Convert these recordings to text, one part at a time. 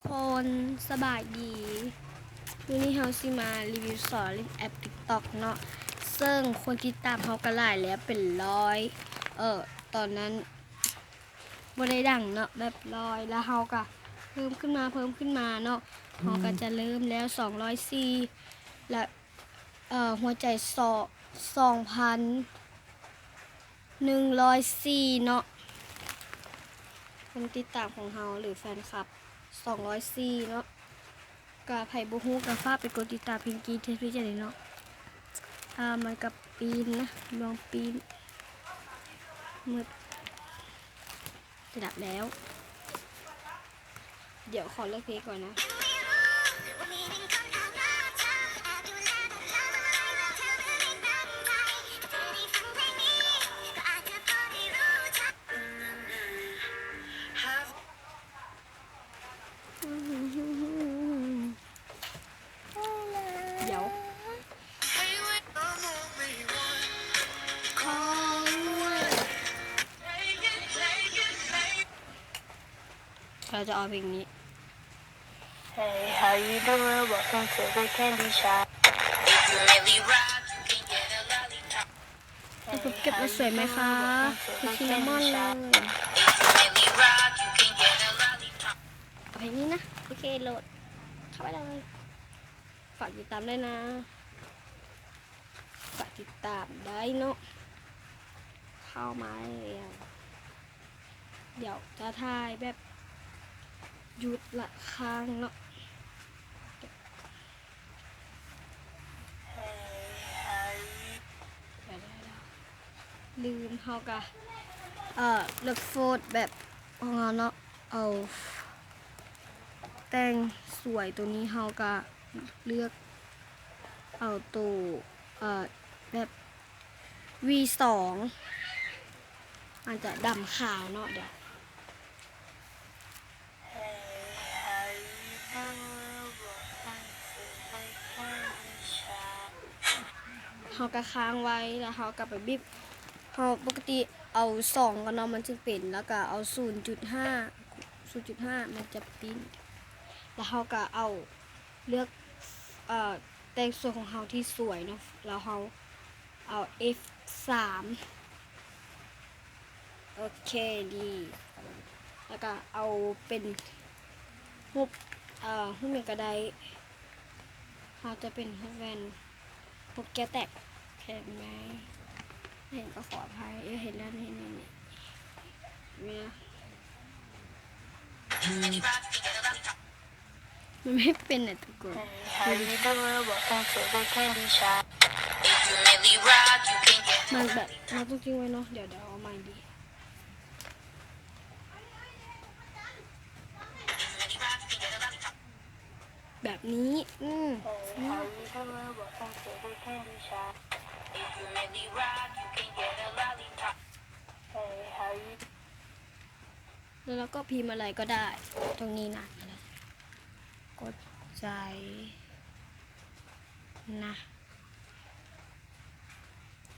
ຄົນ ສະບາຍດີ. ມື້ນີ້ເຮົາຊິມາຣີວິວສອນຫຼິ້ນແອັບ TikTok ເນາະ, ເຊິ່ງຄົນຕິດຕາມເຮົາກໍຫຼາຍແລ້ວເປັນຮ້ອຍ. ເອີ ຕອນນັ້ນບໍ່ໄດ້ດັງເນາະ ແບບຮ້ອຍ ແລ້ວເຮົາກໍເພີ່ມຂຶ້ນມາ ເພີ່ມຂຶ້ນມາເນາະ. ເຮົາກໍຈະເລີ່ມແລ້ວ ສອງຮ້ອຍສີ່ ແລ້ວ ເອີ ຫົວໃຈ ສອງ ສອງພັນໜຶ່ງຮ້ອຍສີ່ເນາະ. ຄົນຕິດຕາມຂອງເຮົາ ຫຼື ແຟນຄລັບ ສອງຮ້ອຍສີ່ເນາະ. ກະໃຜບໍ່ຮູ້ກະຝາກໄປກົດຕິດຕາມພິງກີເທສເພຈເລີຍເນາະ. ອ່າ ມັນກະປີ້ນນະ ລອງປີ້ນ ມືດ ຈະດັບແລ້ວ. ດຽວຂໍເລືອກເພງກ່ອນນະ. ດຽວ ເຮົາຈະເອົາເພງນີ້. Hey, how you doing? Welcome to the candy shop. ເອົາເກັບມາສວຍໄໝຄະ? ຄືຊິນນາມອນເລີຍ. ເອົາເພງນີ້ນະ. ໂອເຄ ໂຫຼດ ເຂົ້າໄປເລີຍ. ຝາກຕິດຕາມໄດ້ນະ ຝາກຕິດຕາມໄດ້ເນາະ. ເຂົ້າມາແລ້ວ ດຽວຈະຖ່າຍແບບຢຸດລະຄ້າງເນາະ. ລືມ ເຮົາກະ ເອີ ເລືອກໂຟດແບບຂອງເຮົາເນາະ. ເອົາແຕ່ງສວຍໂຕນີ້ ເຮົາກະເລືອກເອົາໂຕ ເອີ ແບບ ວີສອງ ອາດຈະດຳຂາວເນາະ. ດຽວ ເຮົາກະຄ້າງໄວ້ ແລ້ວເຮົາກະໄປບິບ. ເຮົາປົກກະຕິເອົາສອງກ່ອນເນາະ ມັນຈຶ່ງເປັນ ແລ້ວກະເອົາສູນຈຸດຫ້າ ສູນຈຸດຫ້າ ມັນຈະປີ້ນ. ແລ້ວເຮົາກະເອົາ ເລືອກ ເອີ ແຕ່ງສ່ວນຂອງເຮົາທີ່ສວຍເນາະ ແລ້ວເຮົາເອົາເອັຟສາມ. ໂອເຄ ດີ. ແລ້ວກະເອົາເປັນຮູບ ເອີ ຮູບຫຍັງກະໄດ້. ເຮົາຈະເປັນຮູບແວ່ນ ຮູບແກ້ວແຕກ. ໂອເຄ ແມ່ນ ເຫັນກໍຂໍອະໄພ. ເອີ ເຫັນແລ້ວ ນີ້ ນີ້ ນີ້ ເນຍ. ມັນໄມ່ເປັນນະທຸກຄົນ. Hey, how you doing? Welcome to the candy shop. ມັນແບບ ມັນຕ້ອງຈິງໄວ້ເນາະ. ດຽວ ດຽວເອົາໃໝ່ດີ ແບບນີ້. ອືມ Hey, how you doing? Welcome to the candy shop. Hey, how you ແລ້ວເຮົາກໍພິມອະໄລກໍໄດ້ ຕົງນີ້ນະ ກົດໃຈນະ.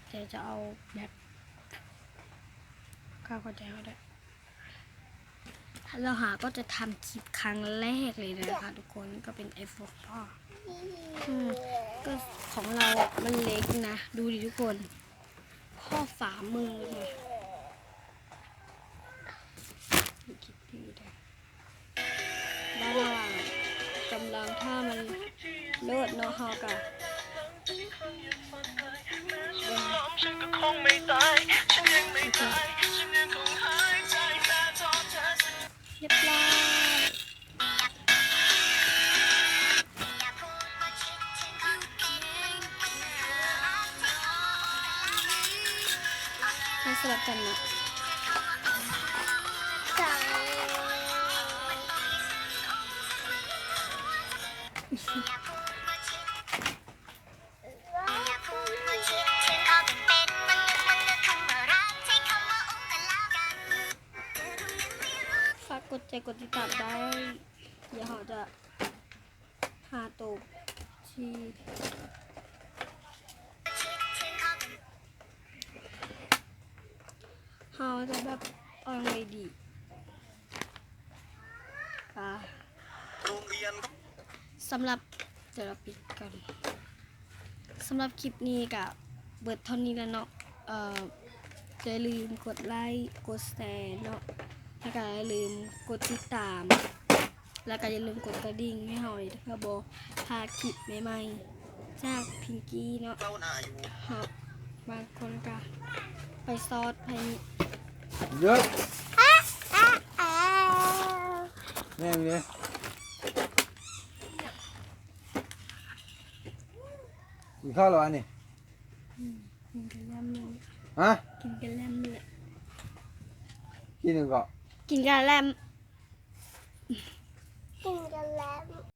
ແຕ່ຈະເອົາແບບ ເຂົ້າໃຈເຮົາໄດ້. ແລ້ວເຮົາກໍຈະທຳຄລິບຄັ້ງແລກເລີຍນະຄະທຸກຄົນ ກໍເປັນເອັຟໂຟ ອືມ ກໍຂອງເຮົາມັນເລັກນະ ດູດິທຸກຄົນ ພໍ້ຝ່າມືເລີຍ. ລະຫວ່າງກຳລັງຖ້າມັນໂຫຼດເນາະ ເຮົາກະເບິ່ງ ໂອເຄ ຮຽບຮ້ອຍ. ໃຫ້ສະຫຼັບກັນເນາະ. ຝາກກົດໃຈກົດຕິດຕາມໄດ້ ດຽວເຮົາຈະ ຫາໂຕທີ່ເຮົາຈະແບບ ເອົາຫຍັງໄດ້ດີ ກະ ສຳລັບ ດຽວເຮົາປິດກ່ອນ. ສຳລັບຄລິບນີ້ກະເບິດເທົ່ານີ້ແຫຼະເນາະ. ເອີ ຢ່າລືມກົດໄລ ກົດແຊເນາະ ແລ້ວກະຢ່າລືມກົດຕິດຕາມ ແລ້ວກະຢ່າລືມກົດກະດິ່ງໃຫ້ເຮົາເດີ ເພື່ອບໍ່ພາດຄລິບໃໝ່ໆ ຈາກພິງກີ້ເນາະ. ເຮົາບາງຄົນກະໄປຊອດໄປນີ້ ເຍອະ ແມ່ນເດ້. ກິນເຂົ້າແລ້ວອັນນີ້? ອືມ ກິນກະແລັມເລີຍ. ຮະ? ກິນກະແລັມເລີຍ. ກິນຫຍັງເກາະ? ກິນກະແລັມ. ກິນກະແລັມ.